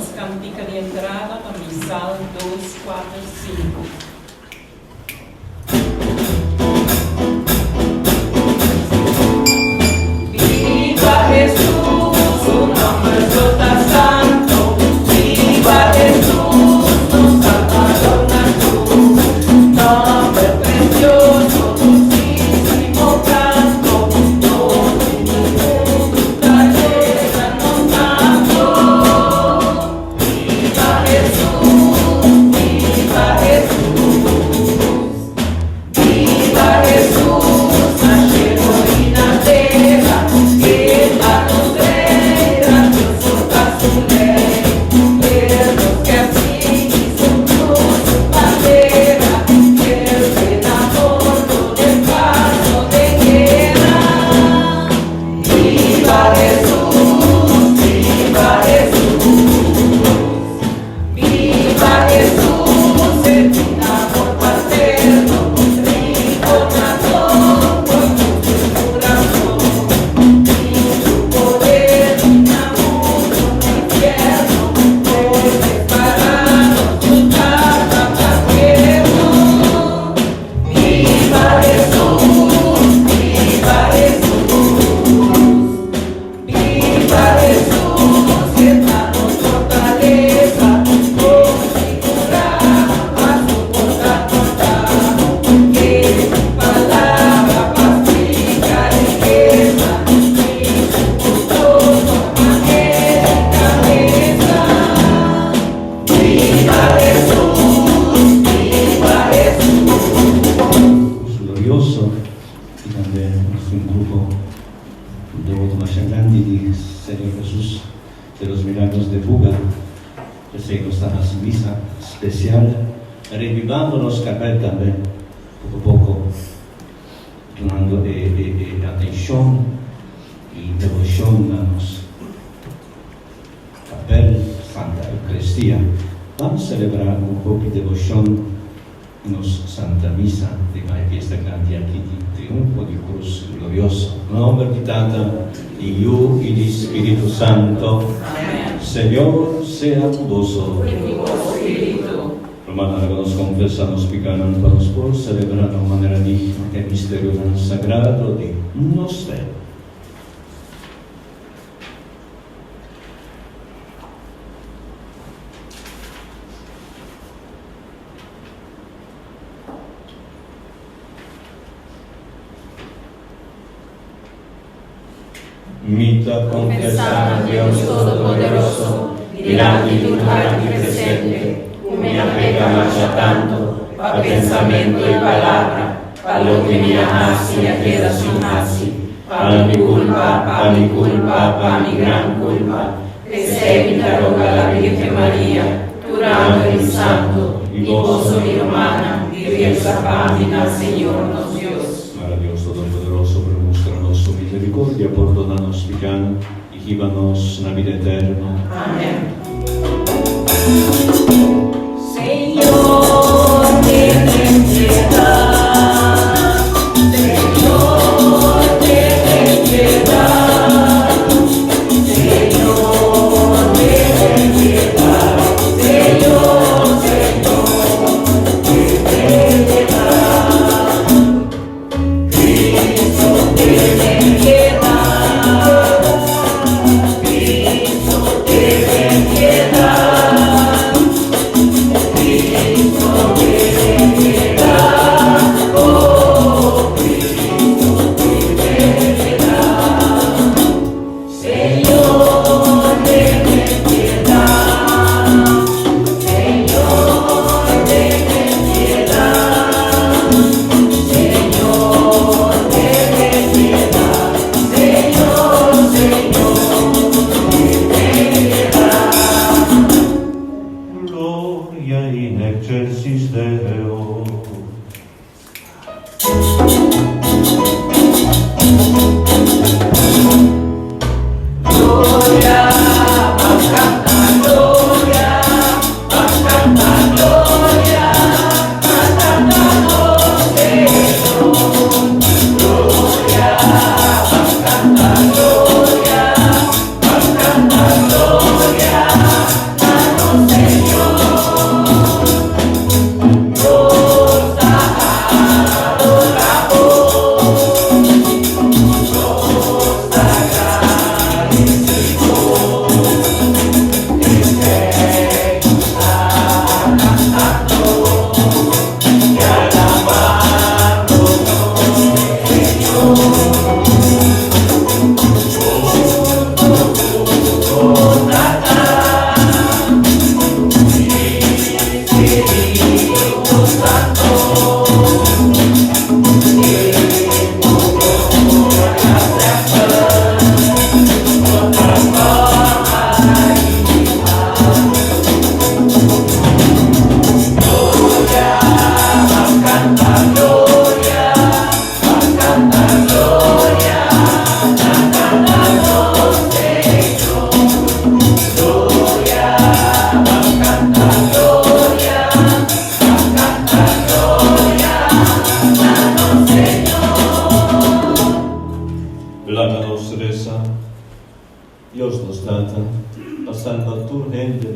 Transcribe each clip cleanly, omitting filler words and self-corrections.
Nos kantika di entrada ta Misal dos, kuater, sinku. Biba Hesus, su nomber so ta santo, biba Hesus, nos Salbador na cruz. Nomber precioso, dulcísimo canto, nos mundo ta yega nos tanto. Biba Hesus, biba Hesus, biba Hesus na shelu i na tera, El ta nos Rei, grandioso ta su lei. El nos kier sigui su cruz, su bandera, El pena morto den pas no den guera. Biba Hesus, biba Hesus, biba Hesus, El tin amor paterno, rico na don, con justo su razon. Tin su poder na mundo, na infierno, por preparanos su Tata paterno. Biba Hesus, biba Hesus, biba Hesus, El ta nos fortalesa, configurá pa soportá tortá, ke su palabra pa splika rikesa, i su gustoso manera di kabesa. Biba Hesus, biba Hesus. Glorioso y tambe nos tin un grupo devoto masha grandi di Señor Jesus de los Milagros de Buga, p'esey nos ta haci misa special revivando nos kapel tambe poco poco dunando e atencion y devocion na nos Kapel Santa Eucaristia. Ban celebra cu hopi devocion nos Santa Misa riba e fiesta grandi aki di Triunfo di Cruz Glorioso. Na nomber di Tata, di Yu y di Spiritu Santo. Amen. Señor sea cu boso. Y cu bo spiritu. Rumannan, laga nos confesa nos picanan pa nos por celebra na un manera digno e misterionan sagrado di nos fe. Mi ta konfesá na Dios Todopoderoso, dilanti tur aki presente, ku mi a peka masha tantu, pa pensamentu i palabra, pa loke mi a hasi i a keda sin hasi, pa mi kulpa, pa mi kulpa, pa mi gran kulpa. P'esei mi ta roga la Virgen Maria, tur angel i santu, i boso mi rumannan, di resa pa mi na Señor nos Dios. Mara Dios Todopoderoso por mustra nos su misericordia, pordona nos picanan i hiba nos na bida eterno. Amen. Señor, tene piedad. Señor, tene piedad. Señor, tene piedad. Señor, Señor, tene piedad. Cristo, tene piedad. Cristo, tene piedad. Cristo, tene piedad. Oh, Cristo, tene piedad. Señor, tene piedad. Señor, tene piedad. Señor, tene piedad. Señor, Señor, tene piedad. Gloria in excelsis Deo. Gloria, ban canta gloria, ban canta gloria, ban canta nos Señor. Gloria, ban canta gloria, ban canta gloria, ban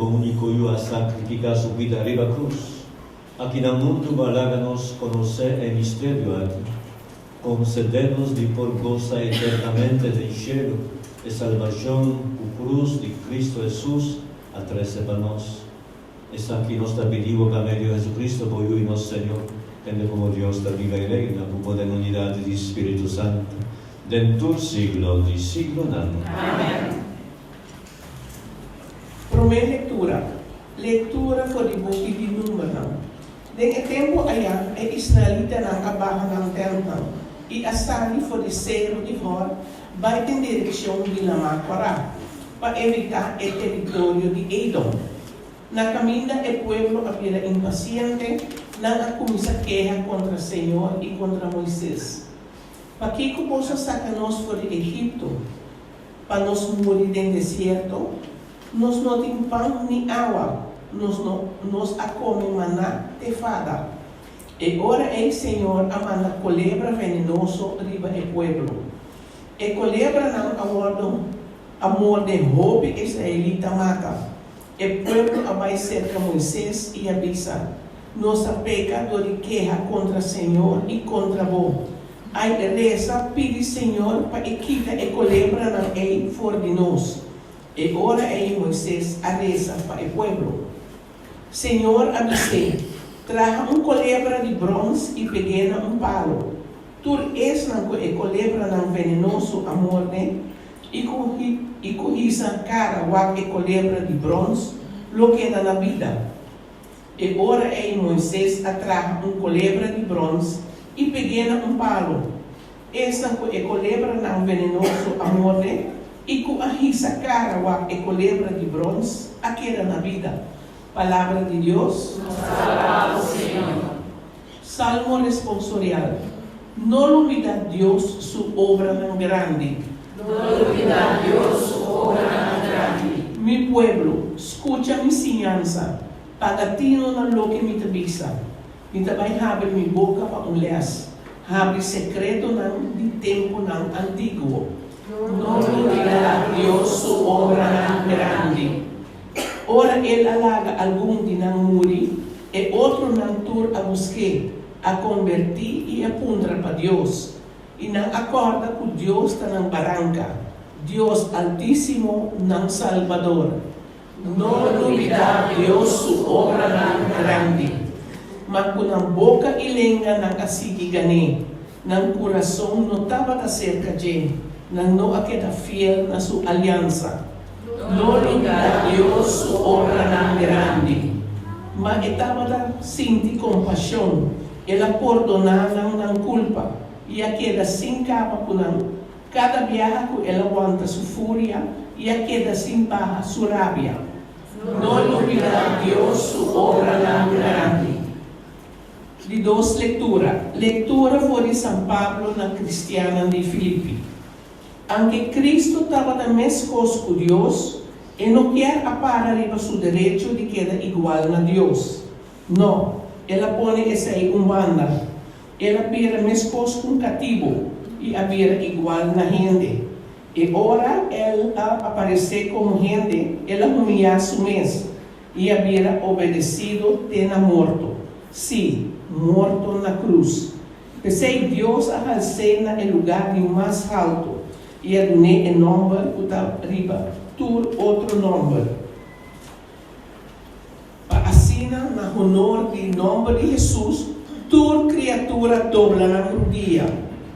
úniko Yu a sakrifiká su bida riba krus. Aki na mundu bo a laga nos konosé e misterio aki. Konsedé nos di por gosa eternamente den shelu e salbashon ku krus di Kristu Hesus a trese pa nos. Esaki nos ta pidi bo pa medio Hesucristo, bo Yu i nos Señor, kende komo Dios ta biba i reina ku bo den unidat di Spiritu Santu, den tur siglo di siglonan. Amen. Promé lektura, Lektura for di buki di Numbernan. Den e tempu ayá e israelitanan a baha nan tèntnan i a sali for di seru di Hor bai den direkshon di Lamá Kòrá pa evitá e teritorio di Edom. Na kaminda e pueblo a bira impasiente, nan a kuminsá keha kontra señor i kontra Moises, Pakiko boso a saka nos for di Egipto pa nos muri den desierto? Nos no tin pan ni awa, nos no nos a kome maná te fada. E ora ei Señor a manda kolebra venenoso riba e pueblo. E kolebranan a wòrdu a morde hopi israelita mata. E pueblo a bai serka Moises i a bisa, Nos a peka dor di keha kontra Señor i kontra bo. Ai resa pidi Señor pa e kita e kolebranan ei for di nos. E ora ei Moises a resa pa e pueblo. Señor a bis'é, Traha un kolebra di bròns i peg'é na un palo. Tur esnan ku e kolebranan venenoso a morde i ku i ku hisa kara wak e kolebra di bròns lo keda na bida. E ora ei Moises a traha un kolebra di bròns i peg'é na un palo. Esnan ku e kolebranan venenoso a morde i ku a hisa kara wak e kolebra di brons a keda na bida. Palabra di Dios. Nos ta alabá bo, Señor. Salmo responsorial. No lubidá Dios su obranan grandi. No lubidá Dios su obranan grandi. Mi pueblo, skucha mi siñansa, paga tino na loke mi ta bisa. Mi ta bai habri mi boka pa un lès, habri sekretonan di tempunan antiguo. No lubidá Dios su obranan grandi. Ora el a laga algun di nan muri, e otronan tur a busk'é, a kombertí i a puntra pa Dios. I nan a kòrda ku Dios ta nan baranka, Dios Altísimo nan Salbador. No lubidá Dios su obranan grandi. Ma ku nan boka i lenga nan a sigui gan'é, nan kurason no tabata serka dje, nan no a keda fiel na su aliansa. No lubidá Dios su obranan grandi. Ma e tabata sinti kompashon, el a pordoná nan nan kulpa i a keda sin kaba ku nan. Kada biaha ku el a wanta su furia i a keda sin baha su rabia. No lubidá Dios su obranan grandi. Di dos lektura. Lektura for di San Pablo na kristiannan di Filipi. Anke Kristu tabata meskos ku Dios, e no kier a para riba su derecho di keda igual na Dios. No, el a pone esei un banda. El a bira meskos ku un katibu i a bira igual na hende. E ora el a aparesé komo hende, el a humiyá su mes i a bira obedesido te na morto, sí, morto na krus. P'esei Dios a hals'é na e lugá di mas haltu i a dun'é e nòmber ku ta riba tur otro nòmber. Pa asina, na honor di nòmber di Hesus, tur kriatura dobla nan rudia,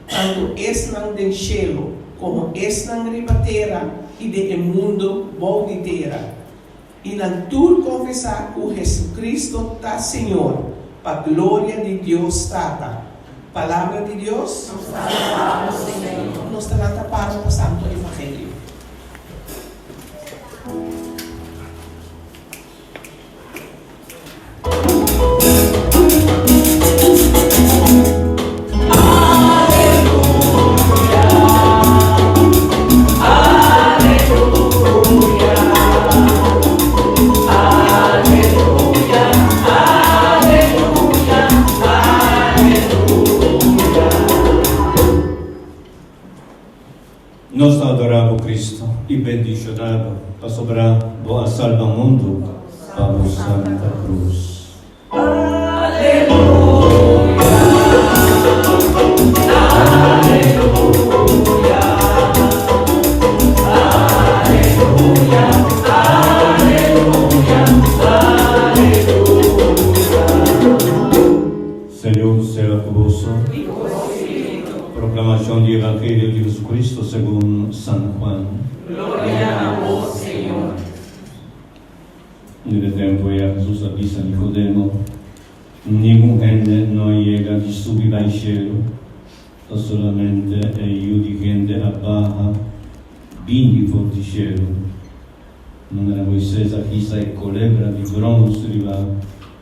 tantu esnan den shelu komo esnan riba tera i den e mundu bou di tera, i nan tur konfesá ku Hesukristu ta Señor, pa gloria di Dios Tata. Palabra di Dios. Nos ta alabá bo, Señor. Nos ta lanta paro pa Santo Evangelio. Nos ta adorá bo, Cristo, i bendishoná bo, pasobra bo a salba mundu. ku Santa Cruz. Señor sea ku boso. Proklamashon di Evangelio di Jesucristo segun San Juan. Gloria na bo, Señor. Den e tempu ei Hesus a bisa Nikodemo, Ningun hende no a yega di subi bai shelu, ta solamente e Yu di hende a baha bini for di shelu. Manera Moises a hisa e kolebra di brons riba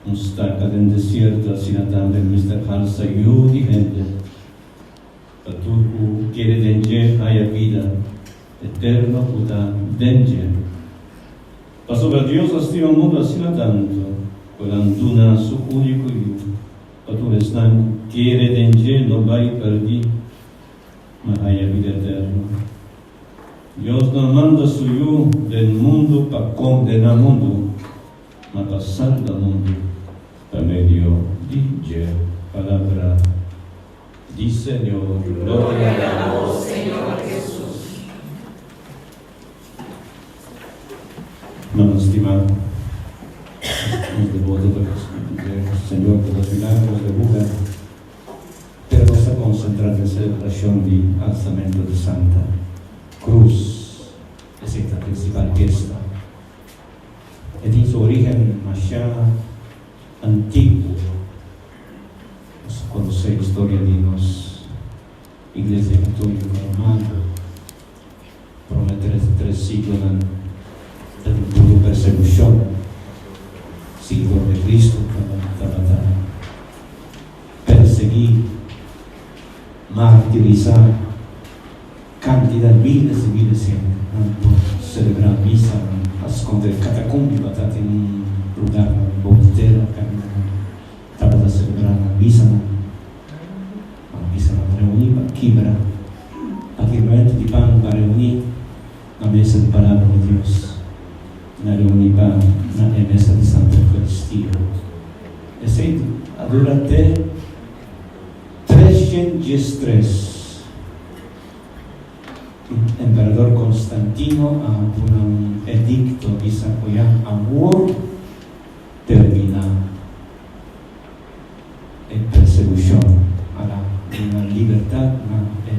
un staka den desierto, asina tambe mester halsa Yu di hende, pa tur ku kere den dje haya bida eterno ku ta den dje. Pasobra Dios a stima mundu asina tantu, ku el a duna su úniko Yu, pa tur esnan ku kere den dje no bai pèrdí, ma haya bida eterno. Dios no a manda su Yu den mundu pa kondená mundu, ma pa salba mundu pa medio di dje. Palabra di Señor. Gloria na bo, Señor Hesus. Hermano stimá, nos deboto ta Señor ta nos milagros de buga, pero nos ta konsentrá den selebrashon di alsamento di Santa Cruz. Esei ta prinsipal fiesta. E tin su orígen masha antiguo. Nos konosé historia di nos Iglesia Katóliko Romano. Prome tres siglonan ta tin puru persecucion. Siguidor di Cristo tabata persegui, martirisa cantidad miles y miles hende. Nan por celebra misa, nan a sconde catacumbi bata tin un lugar bou di tera caminda nan tabata celebra nan misanan. Nan bisa nan reuní pa kibra pa kibramentu di pan pa reuní na mesa di Palabra di Dios, na reuní pa na e mesa di Santa Eukaristia. Esei a dura te 313. Emperador Constantino a duna un edikto bisa ku ya awor terminá. E persecucion a la duna libertad na e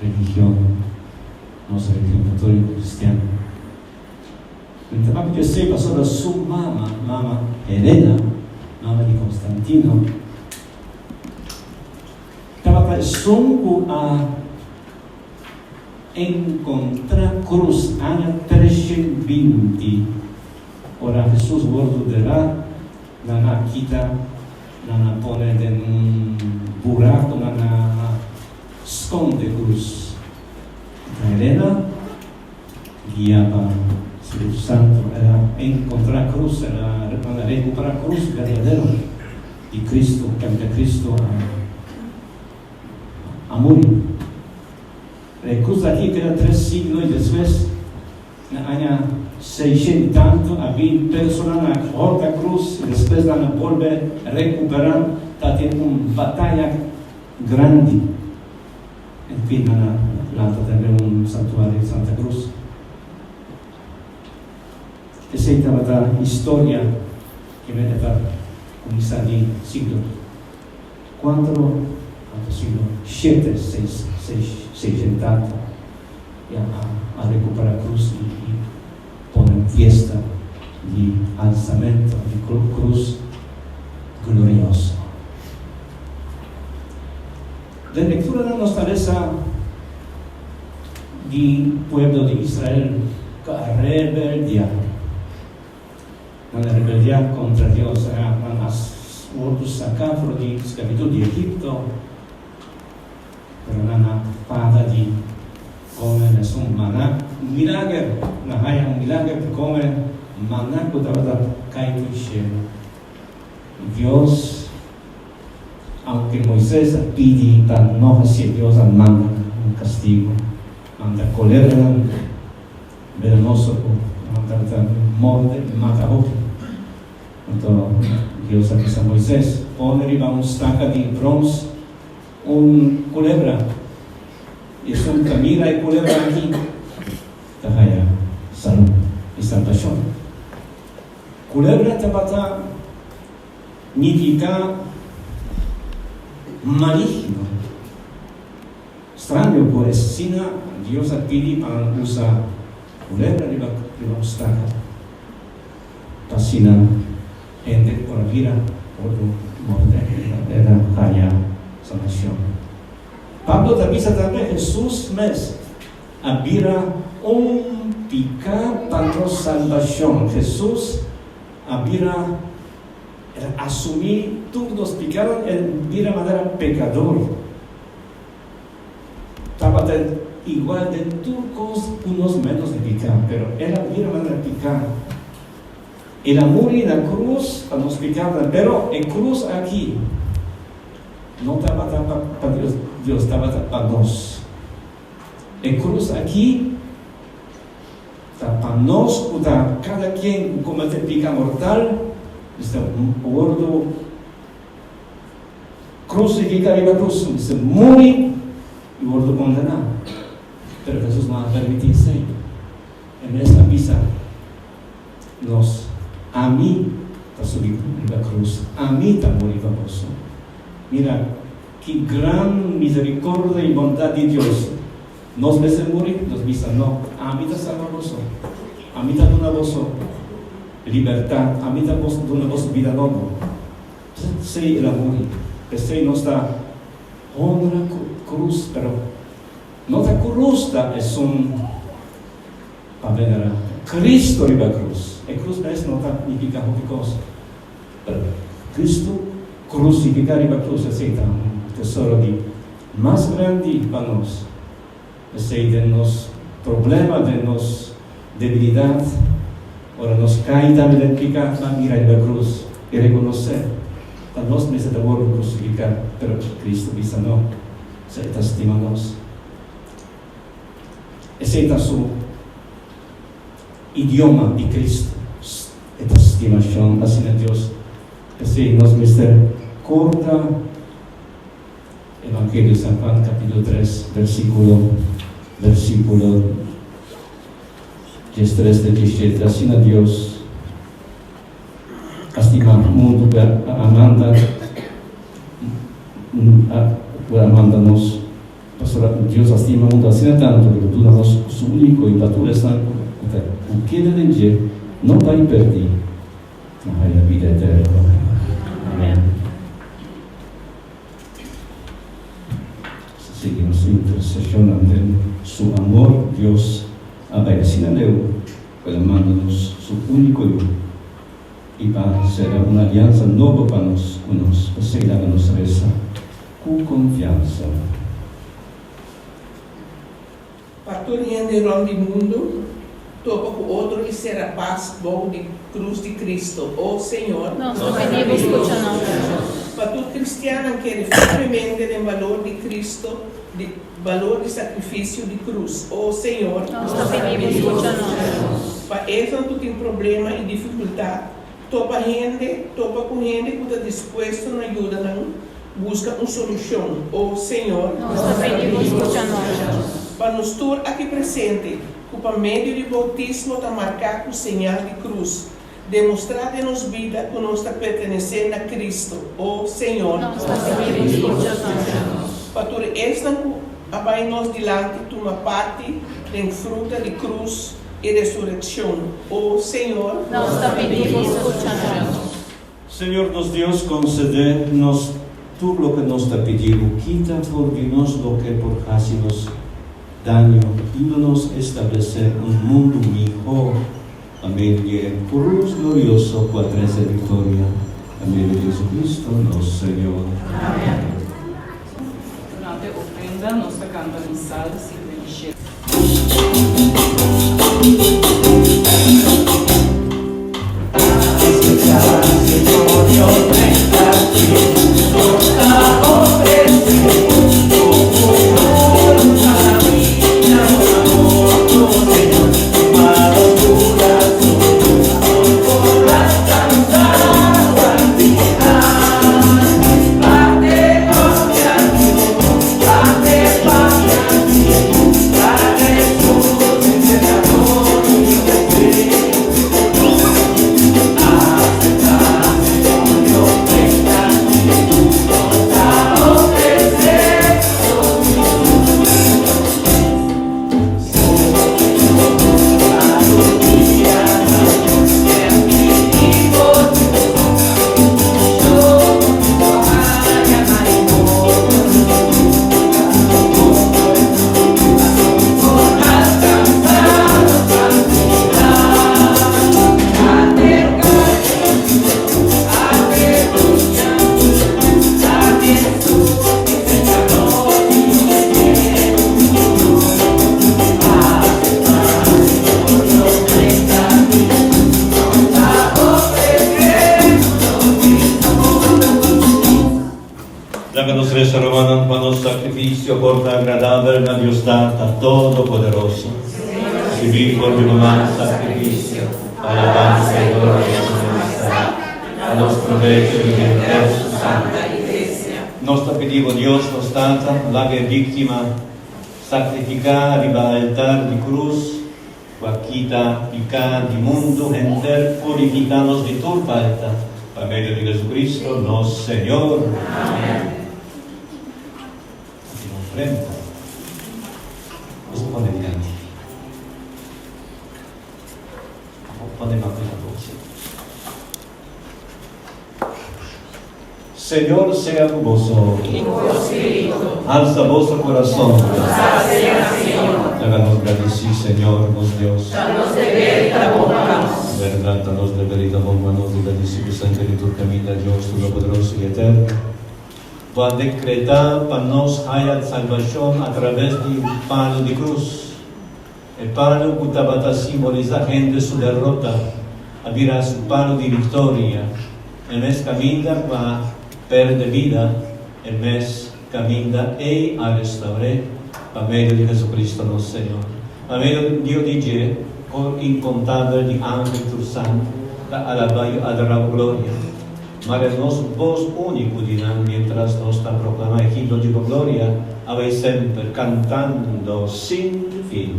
religion, nos religion católico cristiano. Mi ta papia esey pasobra su mama, mama Helena, mama di Constantino, tabata esun cu a encontra cruz aña 320 ora Jesus wordo dera. Nan a kita, nan a pone den un buraku, nan a skonde krus. Ta Helena, guiá pa Spiritu Santu, el a enkontrá krus, el a rekuperá krus berdadero di Kristu, kaminda Kristu a muri. E krus aki a keda tres siglo i despues Na aña seishent i tantu a bin personanan a horta krus i despues nan a bolbe rekuperá. Ta tin un bataya grandi. En fin nan a lanta tambe un santuario di Santa Cruz. Esei tabata historia ke mester ta kuminsá di siglo kuatro anto siglo shete, seis, seis, seishent i tantu. Ya a recupera cruz y pone un fiesta di alzamento di cruz glorioso. Den lecturanan nos ta lesa di pueblo di Israel cu a rebeldia. Nan a rebeldia contra Dios, nan a wordo saca for di sclavitud di Egipto. Pero nan a fada di come mesun maná. Un milager! Nan haña un milager di come maná cu tabata cai di shelu. Dios, aunke Moises a pidi pa no hacié, Dios a manda nan un castigo, manda coleranan venenoso cu nan tabata morde i mata hopi. Anto Dios a bisa Moises, Pone riba un staka di brons un kulebra, i esun ku ta mira e kulebra aki ta haya salú i salbashon. Kulebra tabata nifiká maligno. Straño ku asina Dios a pidi pa nan usa kulebra riba un staka pa asina hende por a bira otro morde e ta haña salbashon. Pablo ta bisa tambe Hesus mes a bira un piká pa nos salbashon. Hesus a bira, el a asumí tur nos pikánan, el bira manera pekador. Tabata igual den tur kos ku nos ménos di piká, pero el a bira manera piká. El a muri na krus pa nos pikánan, pero e krus aki no tabata pa Dios, Dios tabata pa nos. E krus aki ta pa nos ku ta kada ken ku kometé piká mortal mester wòrdu Krusifiká riba krus, mester muri i wòrdu kondená. Pero Hesus no a permití esei. E mes a bisa nos, Ami ta subi riba krus, ami ta muri pa boso. Mira ki gran miserikòrdia i bondat di Dios! Nos mester muri? Nos bisa, No, ami ta salba boso. Ami ta duna boso libertat, ami ta duna boso bida nobo. P'esei el a muri. P'esei nos ta honra krus, pero no ta krus ta esun pa venerá. Kristu riba krus. E krus mes no ta nifiká hopi kos, pero Kristu krusifiká riba krus, esei ta un tesoro di mas grandi pa nos. P'esei den nos problema, den nos debilidat, ora nos kai tambe den piká, ban mira riba krus i rekonosé ta nos mester ta wòrdu krusifiká, pero Kristu bisa no, sa e ta stima nos. Esei ta su idioma di Kristu, e ta stimashon asina Dios. P'esei nos mester korda. Evangelio San Juan capítulo 3 versículo versículo 13 te 17 Asina Dios a stima mundu ku a manda ku a manda nos pasobra Dios a stima mundu asina tantu ku el duna nos su úniko i pa tur esnan ku ta ku keda den dje no bai pèrdí ma haya bida eterno. Amèn. Sigui nos interseshonnan den Su amor. Dios a bai asina leu ku El a manda nos Su úniko Yu i pa sera un aliansa nobo pa nos ku nos. P'esei laga nos resa ku konfiansa. Pa tur hende rònt di mundu topa ku otro i sera pas bou di krus di Kristo. O Señor. Nos ta pidi Bo skucha nos. Pa tur kristiannan kere firmemente den balor di Kristo, di balor di sakrifisio di krus. O Señor. Nos ta pidi Bo skucha nos. Pa esnan ku tin problema i difikultat, topa hende, topa ku hende ku ta dispuesto na yuda nan. Buska un solushon, o Señor. Nos ta pidi Bo skucha nos. Pa nos tur aki presente, ku pa medio di boutismo ta marká ku señal di krus, demostrá den nos bida ku nos ta pertenesé na Kristu, o Señor. Nos ta pidi Bo skucha nos. Pa tur esnan ku a bai nos dilanti tuma parti den fruta di krus i resurekshon, o Señor. Nos ta pidi Bo skucha nos. Señor nos Dios, concede nos tur loke nos ta pidi Bo, kita for di nos loke por haci nos daño, yuda nos establece un mundu miho pa medio di e Cruz glorioso cu a trece victoria, pa medio di Jesucristo nos Señor. Amen. Durante ofrenda nos ta canta Misal 57. sakrifisio por ta agradabel na Dios Tata Todopoderoso. Risibí for di bo man sakrifisio, alabansa i gloria di su majestad, pa nos probecho di henter su santa Iglesia. Nos ta pidi bo, Dios nos Tata, laga e víktima sakrifiká riba altar di krus, Ku a kita piká di mundu henter purifiká nos di tur falta, pa medio di Jesucristo nos Señor. Amen. Aki un ofrenda. Nos a pone dilanti. Pone mas cuidadoso. Señor sea ku boso. I ku bo spiritu. Alsa boso kurason. Nos hasi na Señor. Laga nos gradisí Señor, nos Dios. Ta nos deber i ta bon pa nos. Bèrdat, ta nos deber i ta bon pa nos di gradisí ku semper i tur kaminda Dios Todopoderoso i Eterno. Bo a dekretá pa nos haya salbashon atraves di palu di krus. E palu ku tabata simbolisá hende su derota a bira su palu di viktoria. E mes kaminda ku a pèrdè bida, e mes kaminda ei a restaur'é pa medio di Jesucristo nos Señor. Pa medio di dje, kor inkontabel di angel tur santu ta alabá i adorá bo gloria. Mare nos bos úniko di nan miéntras nos ta proklamá e himno di bo gloria awe i semper, kantando sin fin.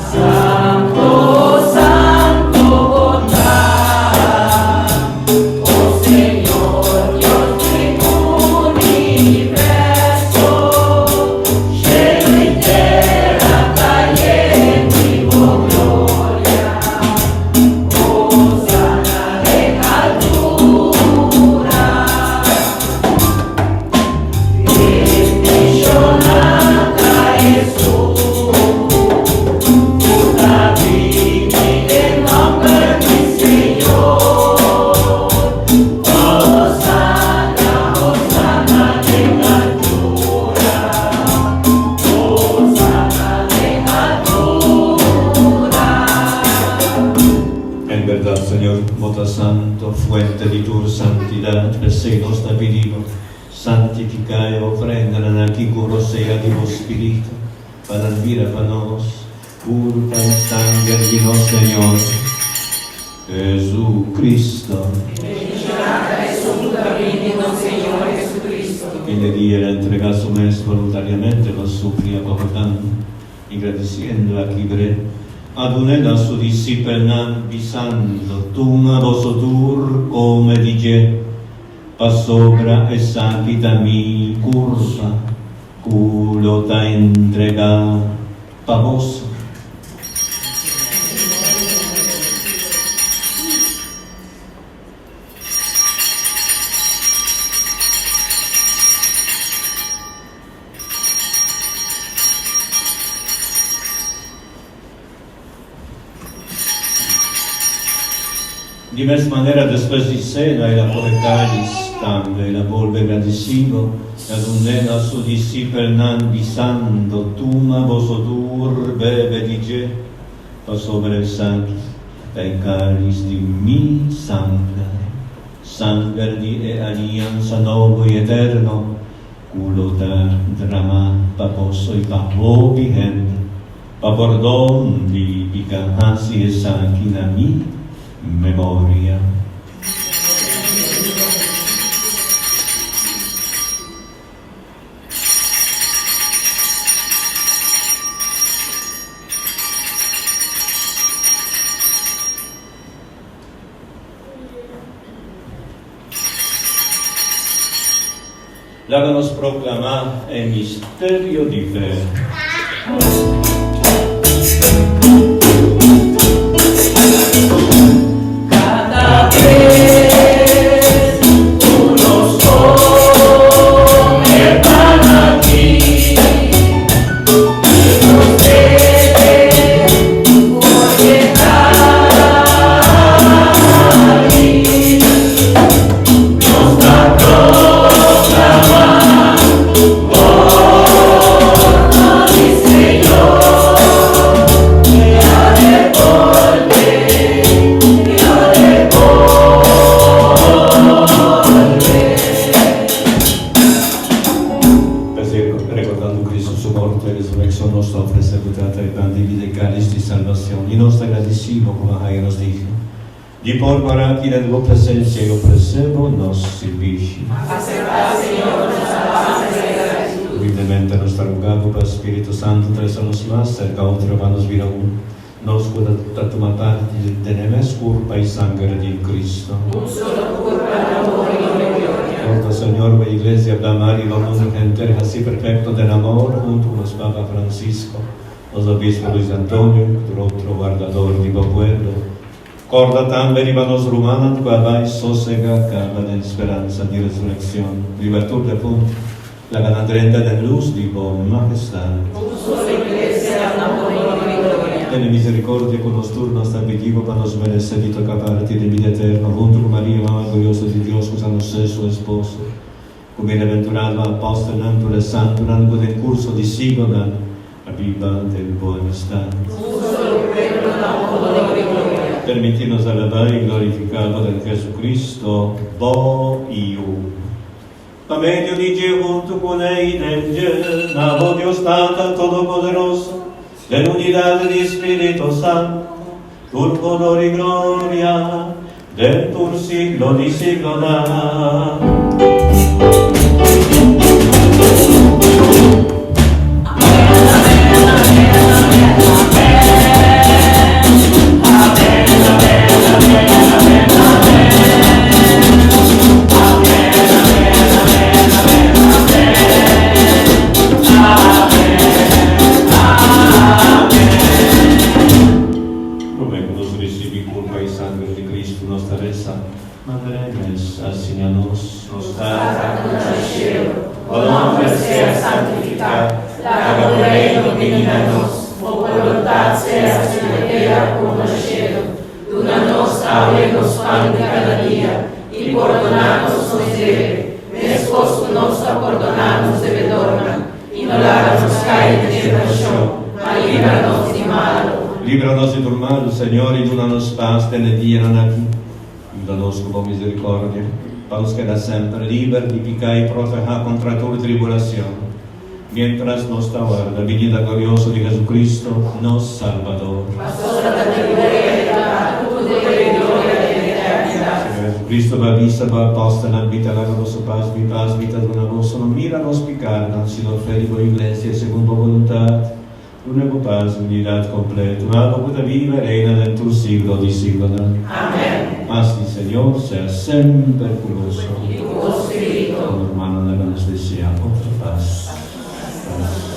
Santo, santo bo ta, o Señor Dios di universo, shelu i tera ta yen di bo gloria. Hosana den altura. Bendishoná ta esun ku ta bini den nòmber di Señor. Hosana, hosana den altura. Hosana den altura. En berdad, Señor, bo ta santo, fuente di tur santidad, p'esei nos ta pidi bo, santifica e ofrendanan aki cu rosea di bo Spiritu, pa nan bira pa nos curpa i sanger di nos Señor Jesucristo. Bendiciona ta esun cu ta bini nos Señor Jesucristo. Kende dia el a entrega su mes voluntariamente pa sufri a Golgotha. I gradisiendo a kibr'é, a dun'é na su disipelnan, bisando, Tuma boso tur kome di dje, pasobra esaki ta mi kurpa ku lo ta entregá pa boso. Di mes manera despues di sena el a kohe kalis tambe, el a bolbe gradisido i a dun'é na su disipelnan, bisando, Tuma boso tur bebe di dje, pasobra esaki ta e kalis di mi sanger, sanger di e aliansa nobo i eterno, Ku lo ta dramá pa boso i pa hopi hende, pa pordon di piká. Hasi esaki na mi memoria. Laga nos proklamá e misterio di fe. Kada bes ku nos kome pan aki i nos bebe for e kalis, Nos ta proclamá morto di Señor. ku Tata e pan di bida i kális di salbacion, i nos ta gradisí Bo ku a haña nos digno di por pará aki den Bo presensia i ofresé Bo nos sirbishi. Aseptá, Señor, nos alabansa i gratitud. Humildemente nos ta rogá Bo pa Spiritu Santu trese nos mas serka otro pa nos bira un, nos ku ta tuma parti den e mes kurpa i sanger di Cristo. Un solo kurpa na amor i gloria. Porta, Señor, bo Iglesia blamá riba mundu henter, hasi perfecto den amor, huntu ku nos Papa Francisco, nos Obispo Luis Antonio i ku tur otro wardador di bo pueblo. Corda tambe riba nos rumannan cu a bay sosega caba den speransa di resureccion, riba tur defuntu, laga nan drenta den luz di bo Majestad. Un solo Iglesia na honor i gloria. Tene misericordia cu nos tur, nos ta pidi bo pa nos merece di toca parti den bida eterno hunto cu Maria, Mama gloriosa di Dios, cu San José, su esposo, cu bienaventurado apostelnan, tur e santunan cu den curso di siglonan a biba den bo amistad. Un solo pueblo na honor i gloria. Permiti nos alabá i glorifiká bo den Jesucristo, bo Yu. Pa medio di dje, huntu kuné i den dje, na bo Dios Tata Todopoderoso, den unidat di Spiritu Santu, tur honor i gloria den tur siglo di siglonan. Promé ku nos risibí kurpa i sanger di Kristu, nos ta resa, Manera E mes a siña nos, Nos Tata ku ta na shelu, bo nòmber sea santifiká, laga bo reino bini na nos, bo boluntat sea hasi na tera komo na shelu. Duna nos awe nos pan di kada dia, i pordoná nos nos debe, meskos ku nos ta pordoná nos debedornan, i no laga nos kai den tentashon, ma libra nos di malu. Libra nos di tur malu, Señor, i duna nos pas den e dianan aki. Yuda nos ku bo miserikòrdia, pa nos keda semper liber di piká i protehá kontra tur tribulashon, miéntras nos ta warda binida glorioso di Jesucristo, nos Salbador. Pasobra ta di bo e ta ku poder i gloria den eternidat. Señor Jesucristo, bo a bisa bo apòstelnan, Mi ta laga boso pas, mi pas mi ta duna boso. No mira nos pikánan, sino fe di bo Iglesia segun bo boluntat. Duna bo pas, unidat kompleto, abo ku ta biba i reina den tur siglo di siglonan. Amen. Pas di Señor sea semper ku boso. I ku bo spiritu. Un hermano laga nos desea otro pas. Pas.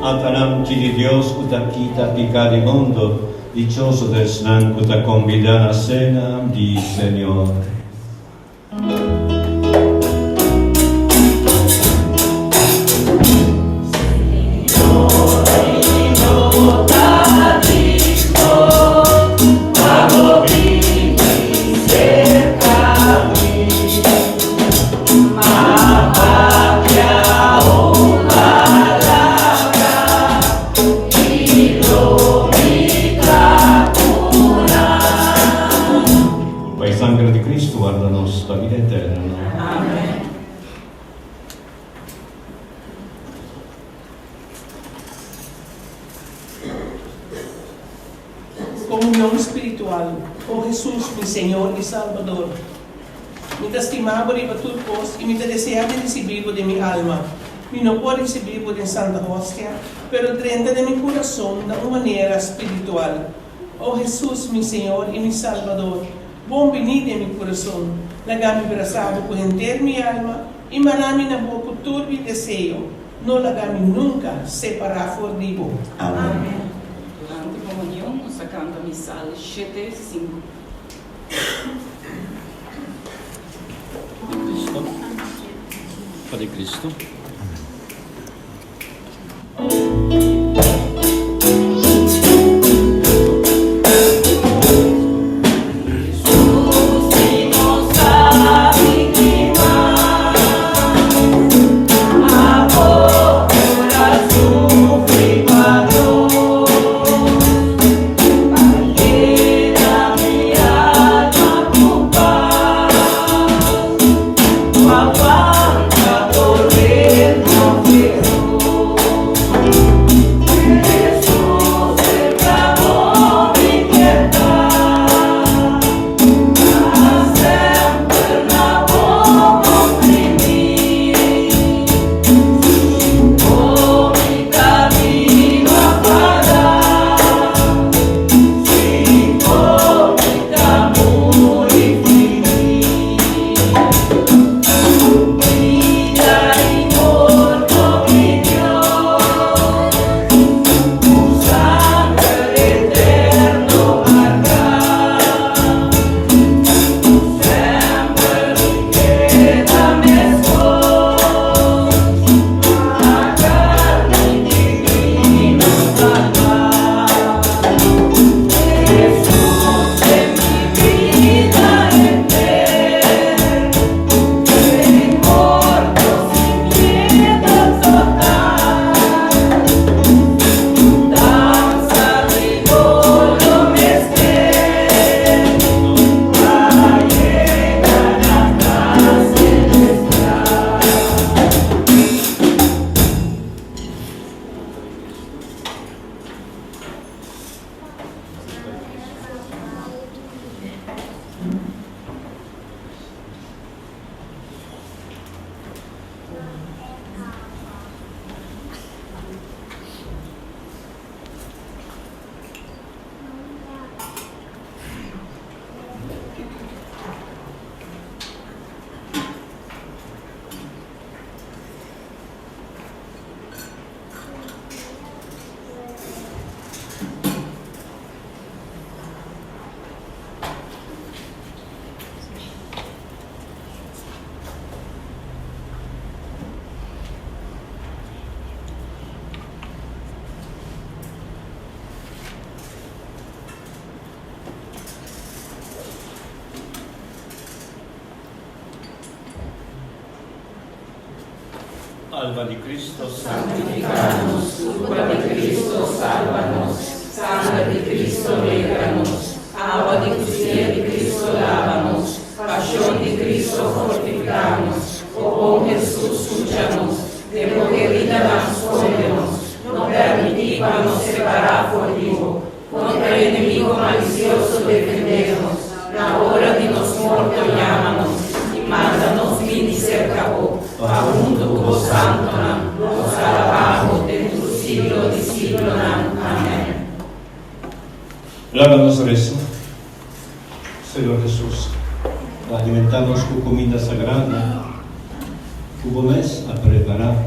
Atanan ki di Dios ku ta kita piká di mundu, dichoso ta esnan ku ta kombidá na sena di Señor. Pa e sangre di Cristo warda nos pa bida eterno. Amen. Comunion spiritual, O Jesus, mi Señor y Salbador, mi ta stima Bo riba tur cos y mi ta desea di ricibi Bo den mi alma. Mi no por ricibi Bo den Santa Hostia, pero drenta den mi curason na un manera spiritual. O Jesus, mi Señor y mi Salbador, bon bini den mi curason. Laga mi brasa Bo cu henter mi alma y mara mi na Bo cu tur. tur mi deseo, no laga mi nunka separá for di bo. Amen. Durante komunion nos a kanta Misal shete, sinku. Di Cristo. Pa di Cristo. Alma di Cristo, Santifícanos, culpa di Cristo, sálvanos, sangre di Cristo, líbranos, agua di justicia di Cristo, lávanos, pasión di Cristo, fortificanos, oh bom Jesús, escúchanos, de bo heridanan scóndenos, no permití pa nos separá for di bo, contra enemigo malicioso defendénos, na ora di nos morto yámanos, i manda nos bini serka bo, pa huntu ku bo santonan, nos alabá bo den tur siglo di siglonan. Amèn. Laga nos resa. Señor Hesus, bo a alimentá nos ku kuminda sagrado ku bo mes a prepará.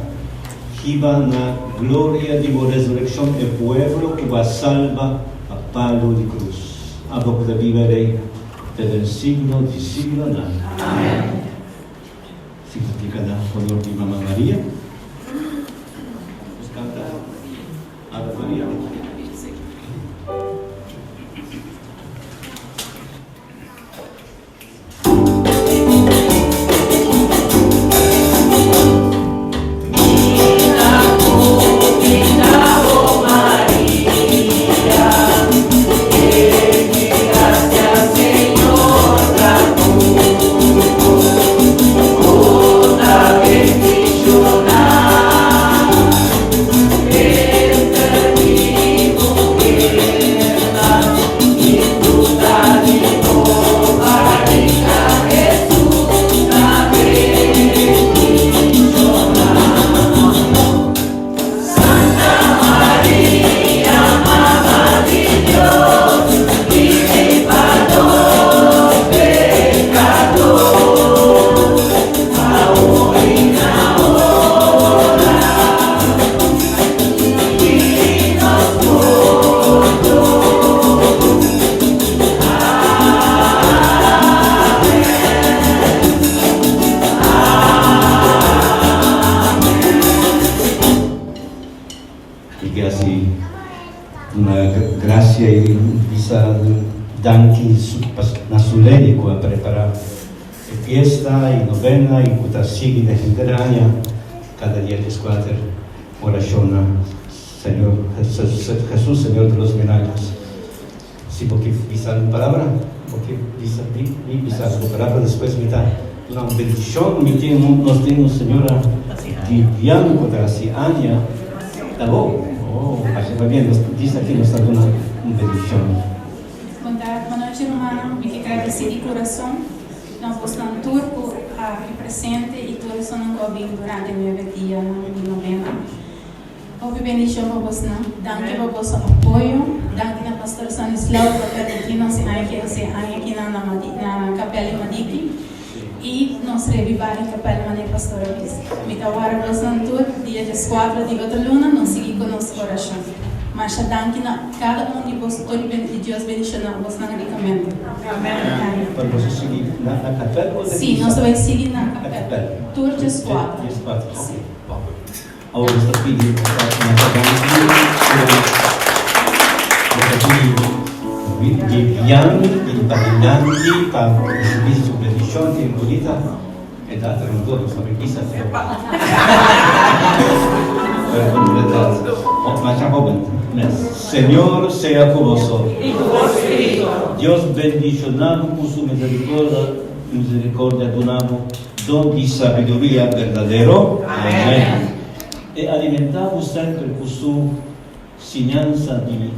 Hiba na gloria di bo resurekshon e pueblo ku bo a salba pa palu di krus. Abo ku ta biba i reina te den siglo di siglonan. Amèn. Significa na honor di Mama Maria. Nos canta Ave Maria. hasi duna grasia i bisa danki na Suleni ku a prepará e fiesta i novena i ku ta sigui den henter aña kada dia dieskuater orashon na Señor Jesus Señor de los Milagros. Si bo ke bisa algun palabra, bo ke bisa mi bisa algun palabra despues mi ta duna un bendishon. Mi tin un, nos tin un señora Vivian ku ta hasi aña. Ta bo? Oh, masha pabia. Nos djis aki nos ta duna un bendishon. Bon tardi, bon nochi rumannan. Mi ke gradisí di kurason na bosnan tur ku a bin presente i tur esunnan ku a bin durante nuebe dianan di novena. Hopi bendicion pa bosnan. Danki pa boso apoyo. Danki na Pastor Stanislao pa permiti nos e aña ki hasi e aña aki na na Kapel di Madiki y nos reviva e kapel manera Pastor a bisa. Mi ta wara bosnan tur dia dieskuatro di otro luna nos sigui ku nos orashon. Masha danki na kada un di boso tur y Dios bendiciona bosnan ricamente. Amen. Pa boso sigui na kapel o den Si, nos ta bai sigui na kapel tur dieskuatro. Dieskuatro, ok. Bon. Awor nos ta pidi pa masha danki ku bo ta pidi Vivian i pa dilanti pa risibi su bendishon tin bunita edat rondó nos ta bisa pero pero con edat masha hoben mes. Señor sea ku boso. I ku bo spiritu. Dios bendishoná bo ku su misericordia duna bo. Don di sabiduria berdadero. Amen. E alimentá bo semper ku su siñansa di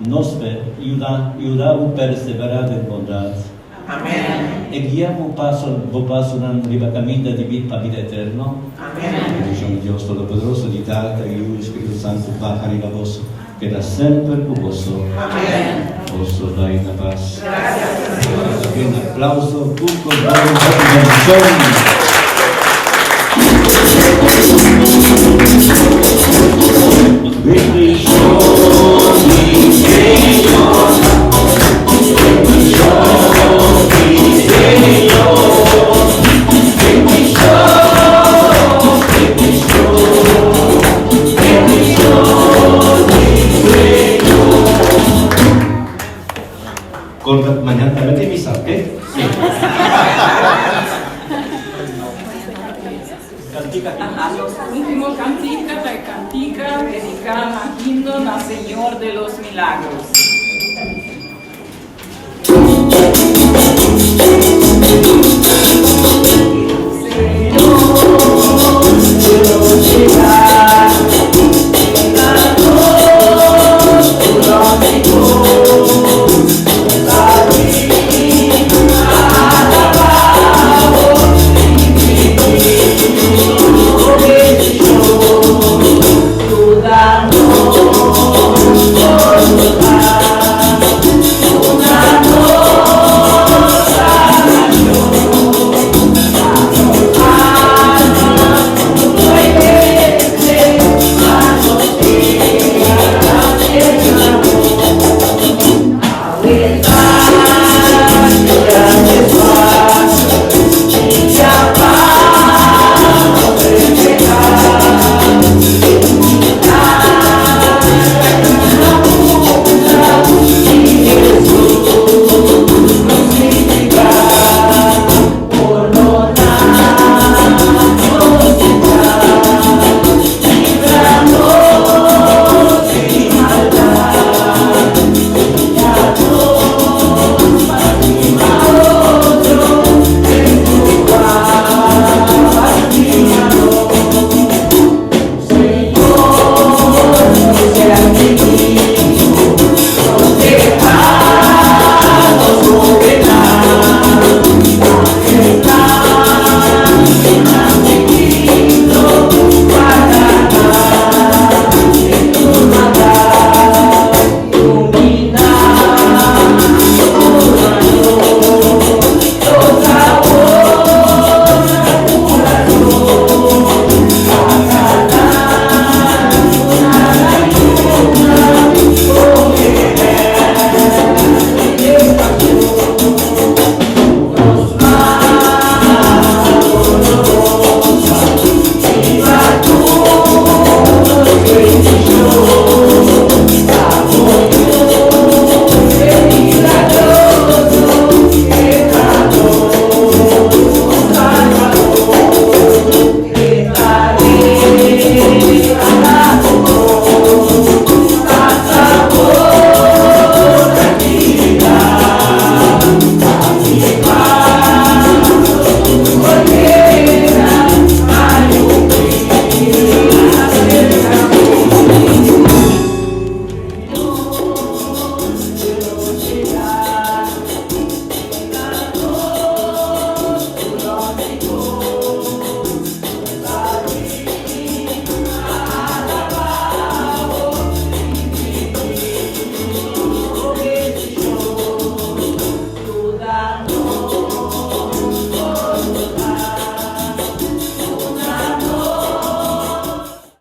nos fe, yuda yuda bo perseverá den bondat. Amen. E guia bo paso bo pasonan riba kaminda di bid pa bida eterno. Amen. Bendishon di Dios Todopoderoso, di Tata, Yu i Spiritu Santu baha riba boso, keda semper ku boso. Amen. Boso bai na pas. Gracias na Señor. Un aplauso tur con dado un hopi bendicion. Corta mañana tambe tin misa, ok? Sí. Cantica aquí. Aha, nos ultimo cantica ta e cantica dedica na himno na Señor de los Milagros.